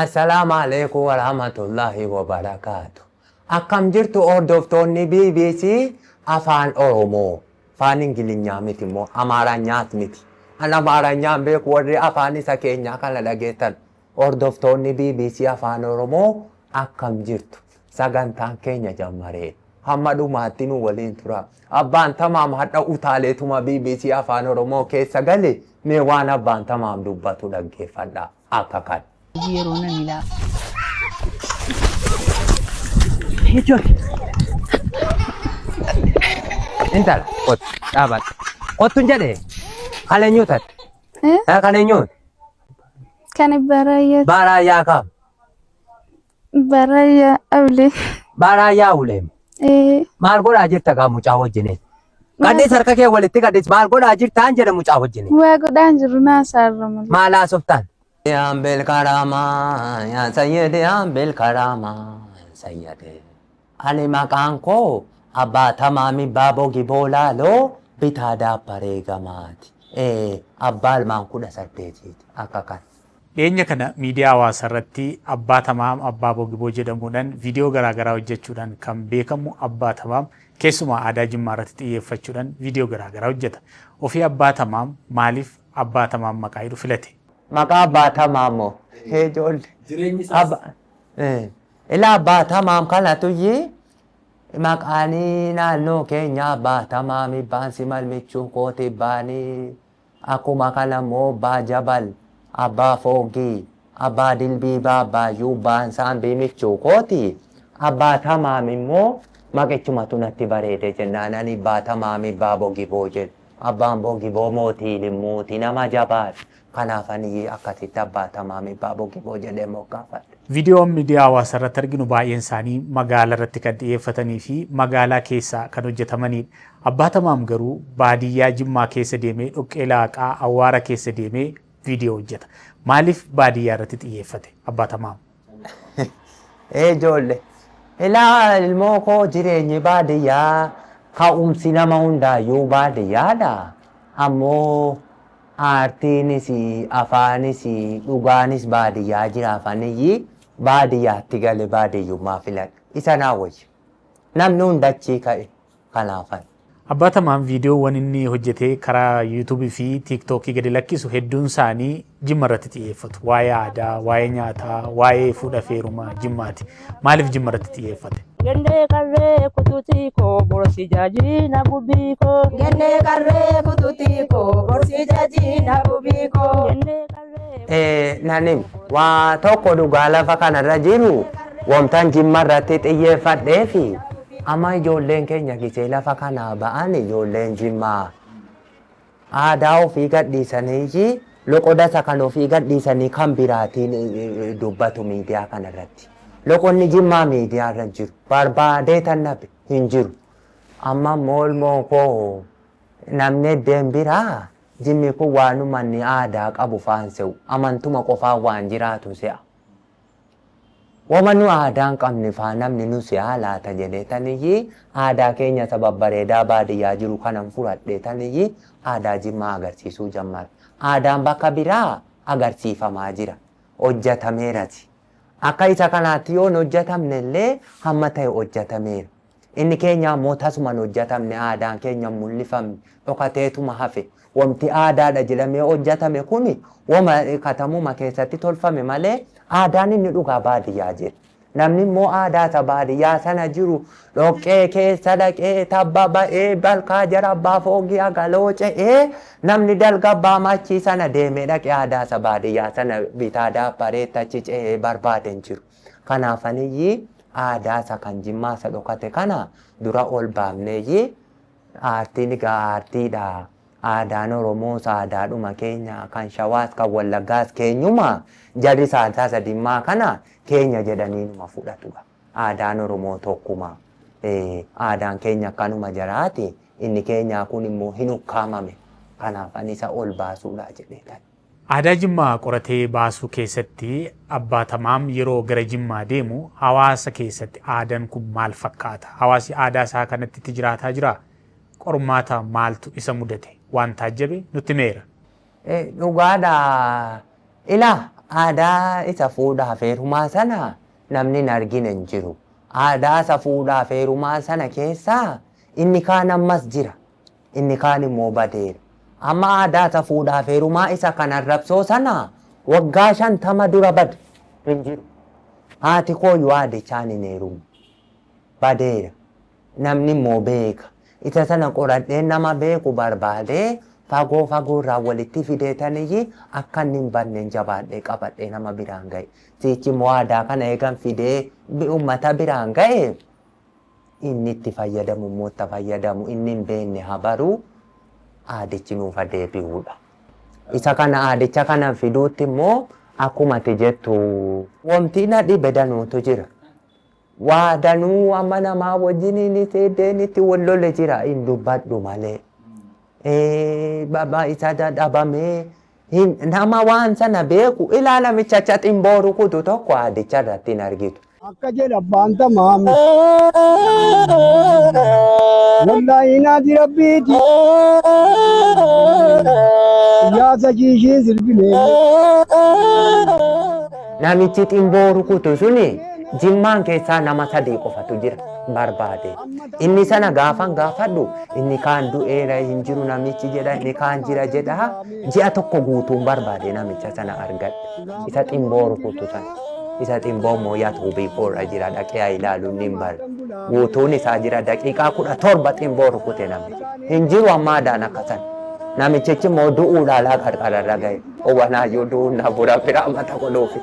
Assalaamu alaikum warahmatullahi wabarakaatu. Akkam jirtu hordoftoonni BBC Afaan Oromoo. Afaan Ingilinnyaa miti immoo Amaaranyaas miti. An Amaaranyaan beeku, warri afaan isa keenyaa kana dhageessan. Hordoftoonni BBC Afaan Oromoo akkam jirtu? Sagantaan keenya jammaree. Hamma dhumaatti nu waliin tura. Abbaan Tamaam hadha utaaleetuma BBC Afaan Oromoo keessa gale, mee waan Abbaan Tamaam dubbatu dhaggeeffadha. Akka kan. Yeroo nan ilaa. Intala, kottu, dhaabadhu. Kottu hin jedhee. Kan eenyuu taate? Eh? Kan eenyuu? Kan Baraayyaa. Baaraayyaa kam? Baraayyaa Ablee. Baaraayyaa uleem. Eh. Maal godhaa jirta gaa mucaa wajjiniin? Qadhis, harka kee walitti qadhis, maal godhaa jirtaan jedhe mucaa wajjiniin. Waa godhaan jiru naasaarra malee. Maal haasoftaan? Ambel Karama, yaa Sayyidi Ambel Karama, Sayyidi. Ani maqaan koo Abbaa Tamaami Baaboo Giboo Laaloo Bitaa Daabbaree Gamaati. Abbaa ilmaan 18ti akka kan. Dhiyeenya kana miidiyaa hawaasaa irratti Abbaa Tamaam Abbaa Bogiboo jedhamuudhaan viidiyoo garaagaraa hojjechuudhaan kan beekamu Abbaa Tamaam keessumaa aadaa Jimmaa irratti xiyyeeffachuudhaan viidiyoo garaagaraa hojjeta. Ofii Abbaa Tamaam maaliif Abbaa Tamaam maqaa jedhu filate? Maqaa Abbaa Tamaam moo? Hee ijoollee. Jireenyi isaas. Ilaa, Abbaa Tamaam kanatuyyi maqaanii naannoo keenya Abbaa Tamaam Ibbaan Simal michuu kooti Ibbaanii, akkuma kana immoo Abbaa Jabal, Abbaa Foogii, Abbaa Dilbiibaa, Abbaa Yuubbaan Saambii michuu kooti. Abbaa Tamaam immoo maqichumatu natti bareede jennaan ani Abbaa Tamaam Abbaa Bogiboo jedhe. Abbaan Bogiboo mootii Limmuuti, nama jabaadha. Kanaaf ani akkasitti Abbaa Tamaam Abbaa Bogiboo jedhee moggaafadhe. Viidiyoon miidiyaa hawaasaa irratti arginu baay'een isaanii magaala irratti kan xiyyeeffatanii fi magaalaa keessaa kan hojjetamanidha. Abbaa Tamaam garuu baadiyyaa Jimmaa keessa deemee, dhoqqee laaqaa, awwaara keessa deemee viidiyoo hojjeta. Maaliif baadiyyaa irratti xiyyeeffate Abbaa Tamaam? Ee ijoollee. Ilaa ilmoo koo, jireenyi baadiyyaa, ka'umsi nama hundaayyuu baadiyyaadha. Ammoo aartiinis, afaanis, dhugaanis baadiyyaa jiraafaniyyi baadiyyaatti gale, baadiyyummaa filadhe. Isa naa wayya. Namni hunda achii ka'e, kanaafan. Abbaa Tamaam viidiyoowwan inni hojjetee karaa yuutuubii fi tiiktookii gadi lakkisu hedduun isaanii Jimma irratti xiyyeeffatu. Waa'ee aadaa, waa'ee nyaataa, waa'ee fuudha fi heerumaa Jimmaati. Maaliif Jimma irratti xiyyeeffate? Gennee qarree kutuutii koo borsi jaajina gubii koo. Gennee qarree kutuutii koo borsi jaajina gubii koo. Gennee qarree. Nan waa tokko dhugaa lafa kanarra jiru wamtan Jimma irratti xiyyeeffadhee fi amma ijoolleen keenya gisee lafa kanaa ba'an, ijoolleen Jimmaa aadaa ofii gadhiisanii, loqoda isa kan ofii gadhiisanii kan biraatiin dubbatu miidiyaa kanarratti. Loqonni Jimmaa miidiyaa irra jiru. Barbaadee tan dhabe, hin jiru. Amma immoo ilmoo koo, namni eddeen biraa Jimmi kun waanuma inni aadaa qabu faan se'u. Amantuma qofaan waan jiraatu se'a. Wama nu aadaa hin qabne faa namni nu se'aa laata jedhee taniyyi aadaa keenya isa babbareedaa baadiyyaa jiru kanan fudhadhee taniyyi aadaa Jimmaa agarsiisuu jammare. Aadaan bakka biraa agarsiifamaa jira. Hojjetameerasi. Akka isa kanaatti yoo hin hojjetamne illee hamma ta'e hojjetameera. Inni keenya ammoo tasuma hin hojjetamne, aadaan keenya hin mul'ifamne, dhokateetuma hafe. Wamti aadaadha jedhamee hojjetame kuni wama katamuma keessatti tolfame malee aadaan inni dhugaa baadiyyaa jira. Namni immoo aadaa isa baadiyyaa sana jiru dhoqqee keessa dhaqee, tabba ba'ee, balkaa jara abbaa foogii agaloo ce'ee, namni dalga abbaa machii sana deemee dhaqee aadaa isa baadiyyaa sana bitaa daabbareetti achi ce'ee barbaade hin jiru. Kanaafaniyyi aadaa isa kan Jimmaa isa dhokate kana dura ol baafneeyyi, aartiin egaa aartiidha. Aadaan Oromoos aadaadhuma keenya, kan Shawaas kan Wallaggaas keenyuma, jarri isaan isa Jimmaa kana keenya jedhanii numa fudhatu. Aadaan Oromoo tokkuma. Aadaan keenya akkanuma jaraati. Inni keenyaa kun immoo hin ukkaamame. Kanaaf ani isa ol baasuudha jedhee. Aadaa Jimmaa qoratee baasuu keessatti Abbaa Tamaam yeroo gara Jimmaa deemu hawaasa keessatti aadaan kun maal fakkaata? Hawaasi aadaa isaa kanatti itti jiraataa jiraa? Qormaata maaltu isa mudate? Waan taajjabe nutti himeera. Dhugaadha. Ilaa, Aadaa isa fuudhaaf heerumaa sana namni hin argine hin jiru. Aadaa isa fuudhaaf heerumaa sana keessaa inni kaan ammas jira. Inni kaan immoo badeera. Amma aadaa isa fuudhaaf heerumaa isa kan arrabsoo sana waggaa 50 dura bade hin jiru. Haati kooyyuu aadichaan hin heerumne. Badeera. Namni immoo beeka. Isa sana qoradhee nama beeku barbaadee fagoo fagoo irraa walitti fideetaniyyi akka inni hin badneen jabaadhee qabadhee nama biraan ga'e. Siichi immoo aadaa kana eegan fidee uummata biraan ga'e inni itti fayyadamu immoo itti fayyadamu inni hin beekne haa baru aadichi nuuf haa deebi'uudha. Isa kana aadicha kana fiduutti immoo akkuma ati jettu wanti na dhibe danuutu jira. Waa danuu amma namaa wajjiniin seeddeen itti wal lole jira hin dubbadhu malee. Baba isa dhabamee nama waan sana beeku ilaa namicha acha ximboo rukutu tokko aadicha irratti hin argitu. Akka jedha abbaan tamaam. Wallaahi naati rabbiiti. Iyyaasa shiishiin sirbine. Namichi ximboo rukutu suni Jimmaan keessaa nama sadii qofatu jira barbaade. Inni sana gaafan gaafadhu inni kaan du'eera hin jiru namichi jedha inni kaan jira jedha ji'a tokko guutuun barbaade namicha sana argadhe. Isa ximboo rukutu sana. Isa ximboo immoo yatuubii koorra jira dhaqee haa ilaalu inni hin barre. Guutuun isaa jira daqiiqaa 17 ximboo rukute namichi. Hin jiru amma aadaan akka sana. Namichichi immoo du'uudhaa laa qarqararra ga'e. Owanaayyuu du'uun na bura bira mata godhuufi.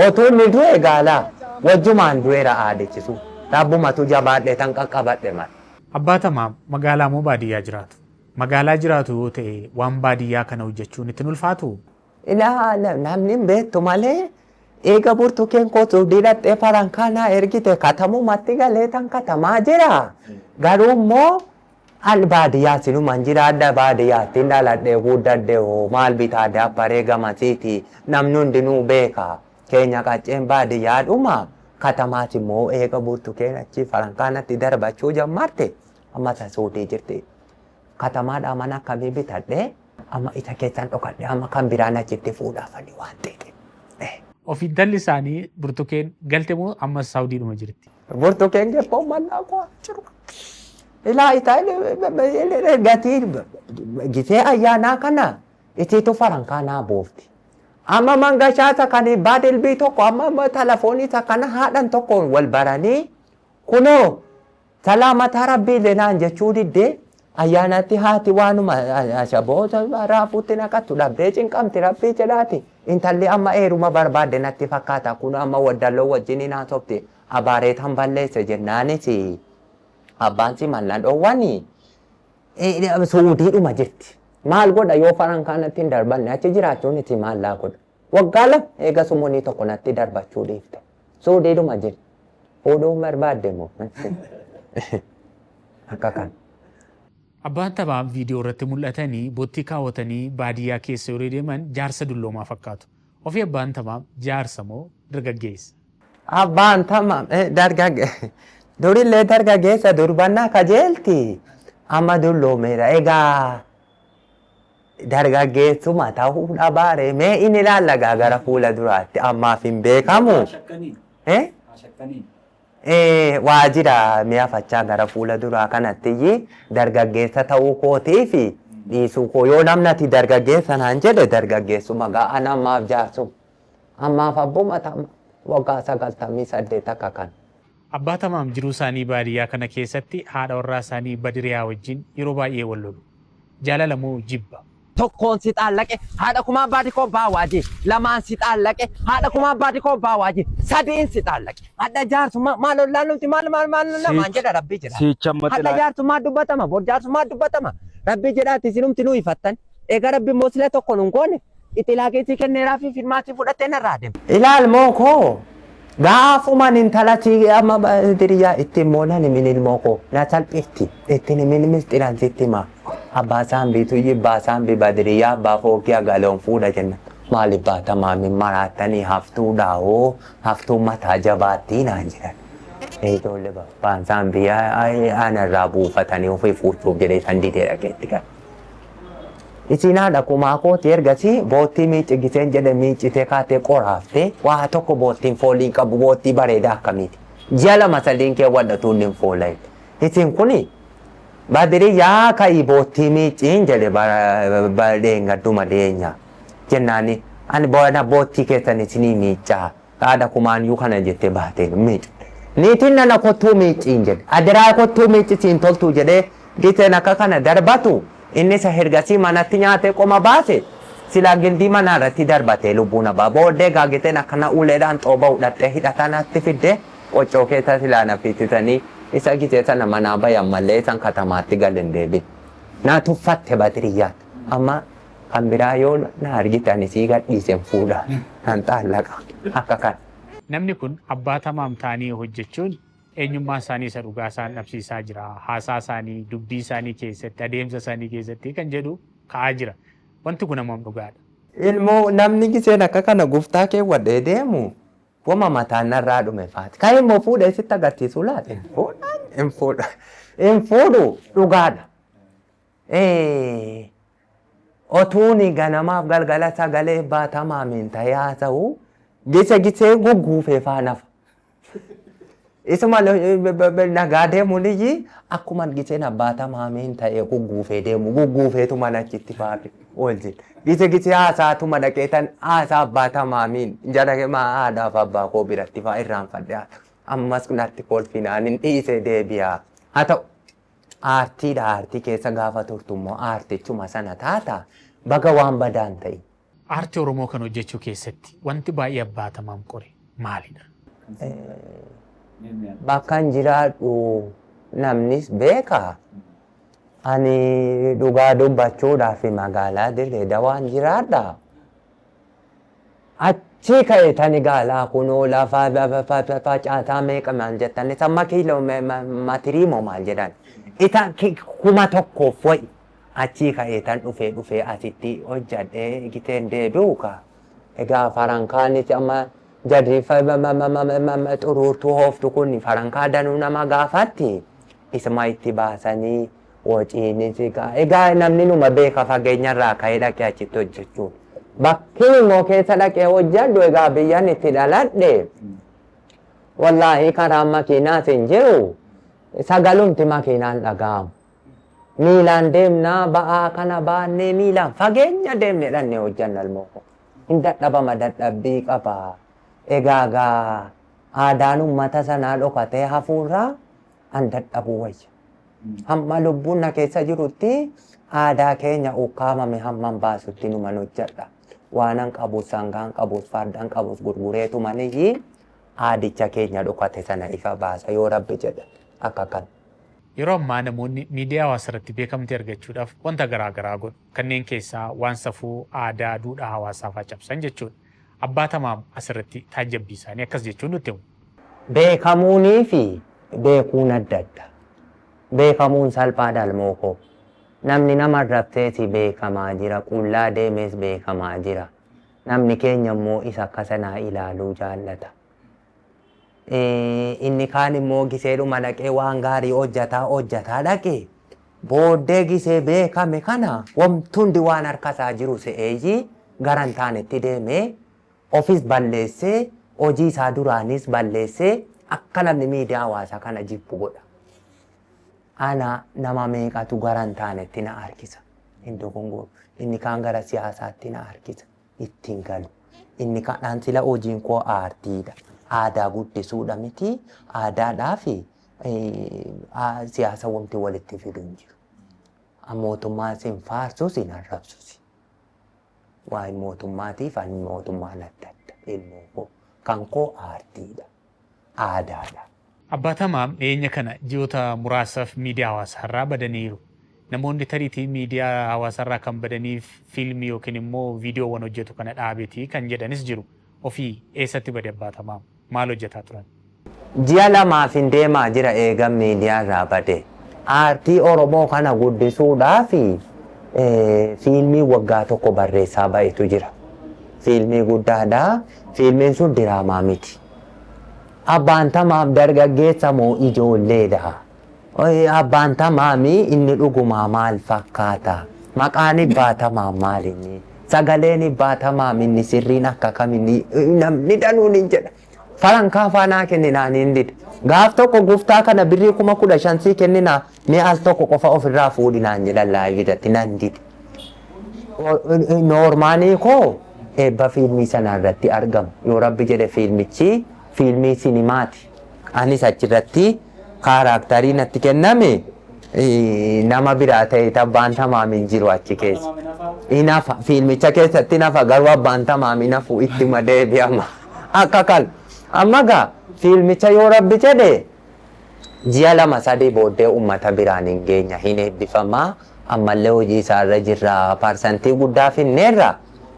Otuu inni du'e gaalaa wajjumaan du'eera aadichi sun. Rabbumatu jabaadhe tan qaqqabadhe male. Abbaa Tamaam magaalaa moo baadiyyaa jiraatu? Magaalaa jiraatu yoo ta'e waan baadiyyaa kana hojjechuun itti hin ulfaatuu? Ilaa namni hin beektu malee eega burtukeen koo suudii dhaqxee farankaa naa ergite katamumatti galee tan katamaa jira. Garuu immoo An baadiyyaa sinuman jiraadha baadiyyaattin dhaladhe guddadhe hoo maal bitaa daabbaree gamasiiti namni hundinuu beeka keenya qacceen baadiyyaadhuma katamaas immoo eega burtukeen achi farankaa natti darbachuu jammarte amma isa suudii jirti katamaadhaa mana akkamii bitadhe amma isa keessan dhokadhe amma kan biraan achitti fuudhaafani waan ta'eef. Of intalli isaanii Burtukeen galte moo ammas Saawudiidhuma jirti? Burtukeen gebboo mallaa koo jiru. Ilaa isaa gatii gisee ayyaanaa kana isiitu farankaa naa buufti. Amma mangashaa isa kan baadilbii tokko amma telefoonii isa kana haadhan tokkoon wal baranii kunoo Salaamataa rabbiillee naan jechuu diddee ayyaanatti haati waanuma ashaboo raafuutti naqattu dhabdee cinqamti rabbii jedhaati intalli amma eeruma barbaadde natti fakkaata kun amma waddalloo wajjiniin haasofti abaareetan balleesse jennaanis abbaan simanna dhoowwani suudiidhuma jirti maal godha yoo farankaa natti hin darbanne achi jiraachuun itti maallaa godha waggaa 2 eega sumunii tokko natti darbachuu dhiifte suudiidhuma jirti. Fuudhuu barbaadde moo? Akka kana. Abbaan taphaa viidiyoo irratti mul'atanii bottii kaawwatanii baadiyyaa keessa yeroo deeman jaarsa dulloomaa fakkaatu. Ofii abbaan Tamaam jaarsa moo dargaggeessa? Abbaan Tamaam dargagge durillee dargaggeessa durbannaa kajeelti amma dulloomeera. Egaa dargaggeessuma ta'uu dhabaare mee in ilaalla gaa gara fuula duraatti ammaaf hin beekamu. Eh? Eh, waa jira mi'a fachaa gara fuula duraa kanatti dargaggeessa ta'uu kootii fi dhiisuu koo yoo namni ati dargaggeessa naan jedhe dargaggeessuma gaa an ammaaf jaarsuma. Ammaaf abbuma ta'ama waggaa 98 akka kan. Abbaa Tamaam jiruu isaanii baadiyyaa kana keessatti haadha warraa isaanii Badiriyaa wajjin yeroo baay'ee wal lolu. Jaalala moo jibba? Tokkoon si xaallaqe haadha kumaa abbaa dikoo baawaa jee lamaan si xaallaqe haadha kumaa abbaa dikoo baawaa jee sadiin si xaallaqe hadha jaarsummaa maal ollaan nuti maal maal maal lamaan jedha rabbii jedha Siicha amma hadha xilaa jaarsummaa dubbatama bor jaarsummaa dubbatama rabbii jedhaati isinumti nu ifattan eega rabbi immoo sila tokko nun goone Ixilaaqii sii kenneeraa fi firmaa sii fudhattee narraa deem. Ilaal moo koo gaafuman intala sii amma diriyyaa itti immoo nan himin ilmoo koo na salphifti ittin himin misxiran sitti hima abbaa saambii tuyyi abbaa saambii badiriyyaa abbaa fookii agaloon fuudha jenna maaliif baata maamin maraattanii haftuudhaa hoo haftuun mataa jabaattii naan jedhan. Ijoollee abbaan saambii anarraa buufatanii ofii fuuchuuf jedhee san didee dhaqee itti gale. Isiin haadha kumaa kooti ergasii boottii miicci giseen jedhe miiccitee kaatee qoraaftee waa tokko boottiin fooliin qabu boottii bareedaa akkamiiti. Ji'a 2 sadiin keewwadha tuun hin foolayin. Isiin kuni Badiri yaa ka'ii boottii miicciin jedhe dheengadduma dhiyeenya. Jennaani ani booda boottii keessan isinii miiccaa. Haadha kumaayyuu kana jettee baateen miiccu. Niitiin nana kottuu miicciin jedhe. Adiraa kottuu miicci siin toltuu jedhee giseen akka kana darbatu inni isa hergasii manatti nyaatee qoma baase silaa gindii manaa irratti darbatee lubbuu na ba'a. Booddee egaa giseen akkana uleedhaan xooba hudhattee hidhataa natti fidde qoccoo keessa silaa na fiisisanii isa gisee sana manaa bahe ammallee isan katamaatti gale hin deebi'e. Na tuffatte Badriyyaan. Amma kan biraa yoo na argite ani sii gadhiisen fuudha. Nan xaallaqa. Akka kana. Namni kun abbaa tamaam ta'anii hojjechuun eenyummaa isaanii isa dhugaa isaan dhabsiisaa jira. Haasaa isaanii, dubbii isaanii keessatti, adeemsa isaanii keessatti kan jedhu ka'aa jira. Wanti kun hammam dhugaadha? Ilmoo namni giseen akka kana guftaa keewwadhee deemu wama mataan narraa dhume faati. Kan immoo fuudhee sitti agarsiisuu laata? Hin fuudhan, hin fuudhu. Hin fuudhu dhugaadha. Otuuni ganamaaf galgala sagalee baatamaamiin ta'ee haasa'u gise gisee gugguufee faa nafa. Isuma nagaa deemuun iyyi akkuma giseen abbaa tamaamiin ta'ee gugguufee deemu gugguufeetuma achitti faafi oolchi. Gise gisee haasaatuma dhaqeetan haasaa abbaa tamaamiin jara haadhaaf abbaa koo biratti faa irraanfadhe ammas natti kolfinaan hin dhiisee deebi'a. Haa ta'u aartiidha aartii keessa gaafa turtu immoo aartichuma sana taata baga waan badaan ta'in. Aartii Oromoo kan hojjechuu keessatti wanti baay'ee abbaa tamaam qore maalidha? Bakkan jiraadhu namnis beeka. Ani dhugaa dubbachuudhaaf magaalaa Dirree Dawaan jiraadha. Achii ka'e tani gaalaa kunoo lafa facaasaa meeqa maal jettan isa amma kiiloo matirii moo maal jedhan isa 1000 wayi achii ka'ee tan dhufee dhufee asitti hojjadhee giteen deebi'u ka egaa farankaanis amma jarri xuruurtuu hooftu kun farankaa danuu nama gaafatti isuma itti baasanii Waciinis egaa egaa namni numa beeka fageenyarraa ka'ee dhaqee achitti hojjechuu. Bakkin immoo keessa dhaqee hojjedhu egaa biyyan itti dhaladhe wallaahi karaan makiinaas hin jiru sagalumti makiinaan dhaga'amu. Miilaan deemnaa ba'aa kana baannee miilaan fageenya deemne dhannee hojjanna ilmoo koo. Hin dadhabama dadhabbii qaba. Egaa gaa aadaan uummata sanaa dhokatee hafuurraa an dadhabuu wayya. Hamma lubbuun na keessa jirutti aadaa keenya ukkaamame hamman baasutti numan hojjedha. Waanan qabus sangaan qabus fardan qabus gurgureetumaniyyi aadicha keenya dhokate sana ifa baasa yoo Rabbi jedhe akka kana. Yeroo ammaa namoonni miidiyaa hawaasaa irratti beekamtii argachuudhaaf wanta garaa garaa godhu. Kanneen keessaa waan safuu, aadaa, duudhaa hawaasaa fa'aa cabsan jechuudha. Abbaa Tamaam asirratti taajjabbii isaanii akkas jechuun nutti himu. Beekamuunii fi beekuun adda adda. Beekamuun salphaadha ilmoo koo. Namni nama arrabseesi beekamaa jira, qullaa deemees beekamaa jira. Namni keenya immoo isa akka sanaa ilaaluu jaallata. Inni kaan immoo giseedhuma dhaqee waan gaarii hojjataa hojjataa dhaqe booddee gisee beekame kana wamti hundi waan harka isaa jiru se'eeyyii gara hin taanetti deemee ofis balleessee hojii isaa duraaniis balleessee akka namni miidiyaa hawaasaa kana jibbu godha. Ana nama meeqatu gara hin taanetti na harkisa. Hin dogongoru. Inni kaan gara siyaasaatti na harkisa. Itti hin galu. Inni kaan sila hojiin koo aartiidha. Aadaa guddisuudha miti. Aadaadhaa fi siyaasa wanti walitti fidu hin jiru. Mootummaas hin faarsus hin arrabsus. Waa'ee mootummaatiif ani mootummaan adda adda ilmoo koo. Kan koo aartiidha. Aadaadha. Abbaa Tamaam dhiyeenya kana ji'oota muraasaaf miidiyaa hawaasaarraa badaniiru. Namoonni tariitii miidiyaa hawaasaarraa kan badaniif fiilmii yookiin immoo viidiyoowwan hojjetu kana dhaabeeti kan jedhanis jiru. Ofii eessatti bade Abbaa Tamaam? Maal hojjetaa turan? Ji'a lamaafin deemaa jira eegan miidiyaarraa bade. Aartii Oromoo kana guddisuudhaaf fiilmii waggaa tokko barreessaa ba'etu jira. Fiilmii guddaadha. Fiilmiin sun diraamaa miti. Abbaan Tamaam dargaggeessa moo ijoolleedha? Abbaan Tamaami inni dhugumaa maal fakkaata? Maqaan Ibbaa Tamaam maalinni? Sagaleen Ibbaa Tamaam inni sirriin akka kaminni namni danuun hin jedha. Farankaa faanaa kenninaa niin dida. Gaaf tokko guftaa kana birrii 15,000 sii kenninaa mee al tokko qofa ofirraa fuudhi naan jedhan live irratti nan dide. Noormaanii koo eebba fiilmii sanaa irratti argamu. Yoo Rabbi jedhe fiilmichi fiilmii sinimaati. Anis achirratti kaaraaktarii natti kenname nama biraa ta'e abbaan tamaam hin jiru achi keessa. Hin hafa fiilmicha keessatti hin hafa garuu abbaan tamaam hin hafu ittuma deebi'ama. Akka kan amma gaa fiilmicha yoo Rabbi jedhe ji'a 2 3 booddee uummata biraan hin geenya hin eebbifamaa ammallee hojii isaarra jirra parsantii guddaa finneerra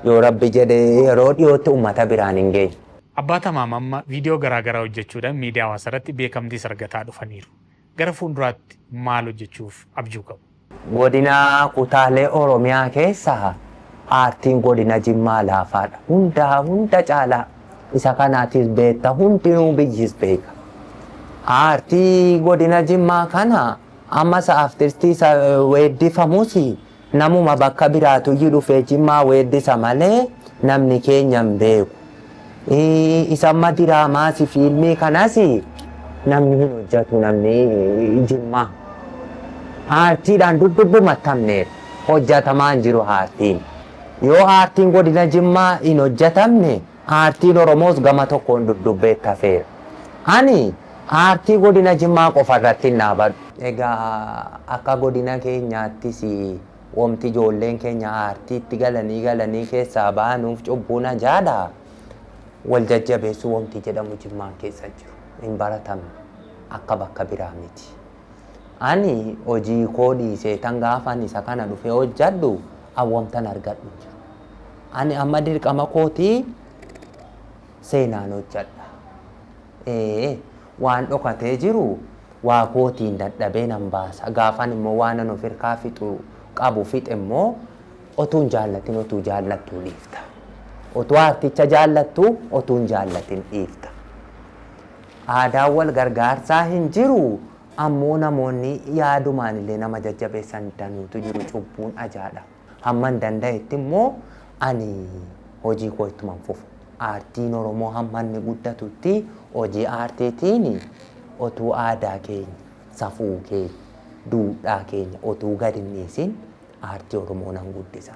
yoo Rabbi jedhe yeroo dhiyootti uummata biraan hin geenya. Abbaa Tamaam amma viidiyoo garaa garaa hojjechuudhaan miidiyaa hawaasaa irratti beekamtiis argataa dhufaniiru. Gara fuulduraatti maal hojjechuuf abjuu qabu? Godina kutaalee Oromiyaa keessaa aartiin godina Jimmaa laafaadha. Hundaa hunda caalaa isa kanaatis beekta hundinuu biyyis beeka. Aartii godina Jimmaa kana amma isa artistii isa weeddifamus namuma bakka biraatuyyu dhufee Jimmaa weeddisa malee namni keenya hin beeku. Isa amma diraamaas fiilmii kanas namni hin hojjatu namni Jimmaa. Aartiidhaan duddubbumatti hafneerra. Hojjatamaa hin jiru aartiin. Yoo aartiin godina Jimmaa hin hojjatamne aartiin Oromoos gama tokkoon duddubbeetti hafeera. Ani aartii godina Jimmaa qofa irratti hin dhaabadhu. Egaa akka godina keenyaattis womti ijoolleen keenya aartiitti galanii galanii keessaa bahanuuf cubbuun ajaadha. Wal jajjabeessuu womti jedhamu Jimmaan keessa hin jiru. Hin baratamne. Akka bakka biraa miti. Ani hojii koo dhiiseetan gaafa ani isa kana dhufee hojjadhu an womtan argadhu hin jiru. Ani amma dirqama kootii seenaan hojjadha. Ee, waan dhokatee jiru waa kootiin dadhabee nan baasa. Gaafan immoo waanan of hirkaa fixu qabu fixe immoo otuu hin jaallatin otuu jaallattuu dhiifta. Otuu aarticha jaallattuu otuu hin jaallatin dhiifta. Aadaan wal gargaarsaa hin jiru, ammoo namoonni yaadumaan illee nama jajjabeessan danuutu jiru cubbuun ajaadha. Hamman danda'etti immoo ani hojii koo ittuman fufa. Aartiin Oromoo hamma inni guddatutti hojii aartiitiin otuu aadaa keenya, safuu keenya, duudhaa keenya otuu gad hin dhiisin aartii Oromoo nan guddisa.